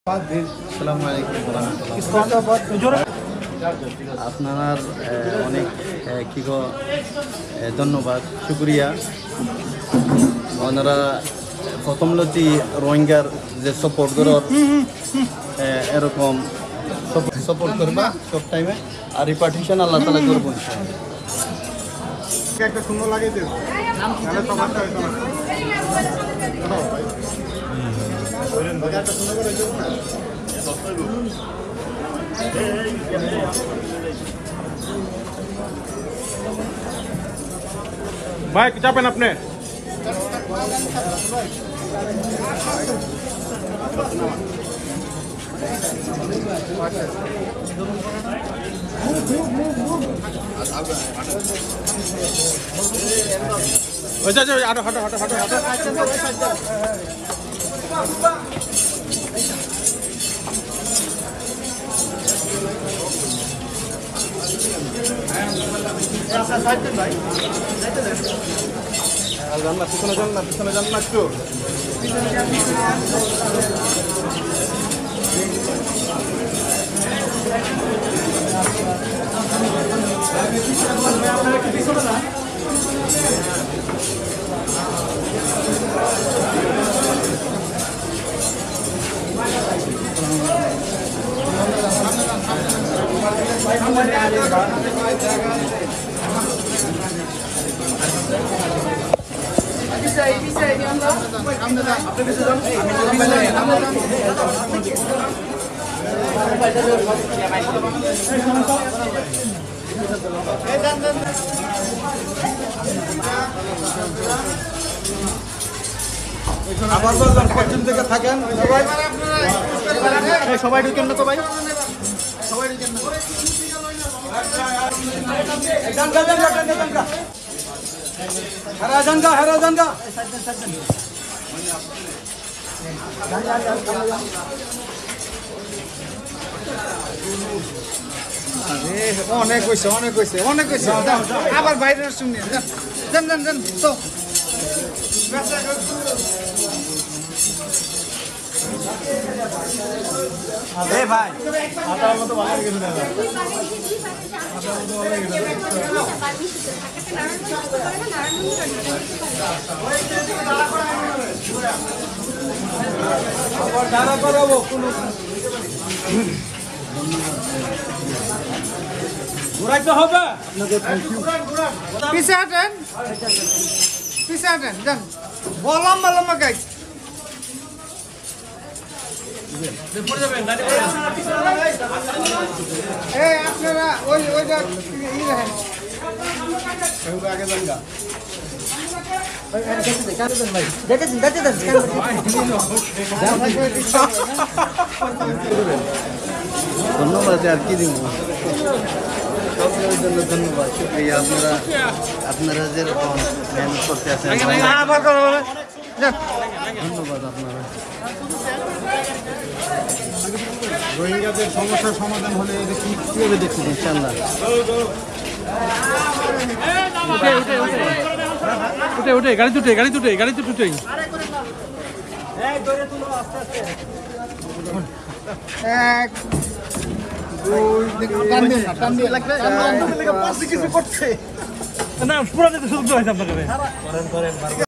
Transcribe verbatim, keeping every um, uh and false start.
আসসালামু আলাইকুম ওয়া রাহমাতুল্লাহ। আপনারার, এ, অনেক, এ, কি গো, এ, ধন্যবাদ, শুকরিয়া। ওনারা প্রথম লতি রোহিঙ্গার যে সাপোর্ট করার, এ, এরকম সাপোর্ট করবা সব টাইমে। আর রিপার্টিশন আল্লাহ তাআলা করবো ইনশাআল্লাহ। একটা সুন্দর লাগাই দে। তাহলে তো ভাত খাবে না। ভাই, চাপেন আপনি। ওই যে, যে, হাঁটো, হাঁটো, হাঁটো, হাঁটো, হাঁটো। আবার বলবেন, পশ্চিম দিকে থাকেন সবাই। এই সবাই ঢুকেন না তো ভাই, সবাই ঢুকেন না। এই যান, যান, যান, যান, যান, যান। হেরা যান গা, হেরা যান গা। আরে, অনেক হইছে, অনেক হইছে, অনেক হইছে। যাও, যাও, যাও। আবার বাইরে শুনি। যান, যান, যান, যান, তো। এ ভাই। ঘুরাইতে হবে। পিছে হাঁটেন, পিছে হাঁটেন, যান। বল লম্বা লম্বা গাইস। এই, আপনারা ওই, ওই যে, ই দেখেন। ধন্যবাদ, আর কি দিব? সকলের জন্য ধন্যবাদ, শুকরিয়া। আপনারা, আপনারা যেরকম মেহনত করতে আছেন, ধন্যবাদ আপনারা। রোহিঙ্গাদের সমস্যার সমাধান হলে এটা কি, কিভাবে দেখছেন? ইনশাআল্লাহ। উঠে, উঠে, উঠে। উঠে, উঠে, গাড়িত উঠে, গাড়িত উঠে, গাড়িত উঠে। এক, দুই, টান দিন না, টান দিন। না, পুরানো তো সুযোগ দেওয়া হয়েছে আপনাকে।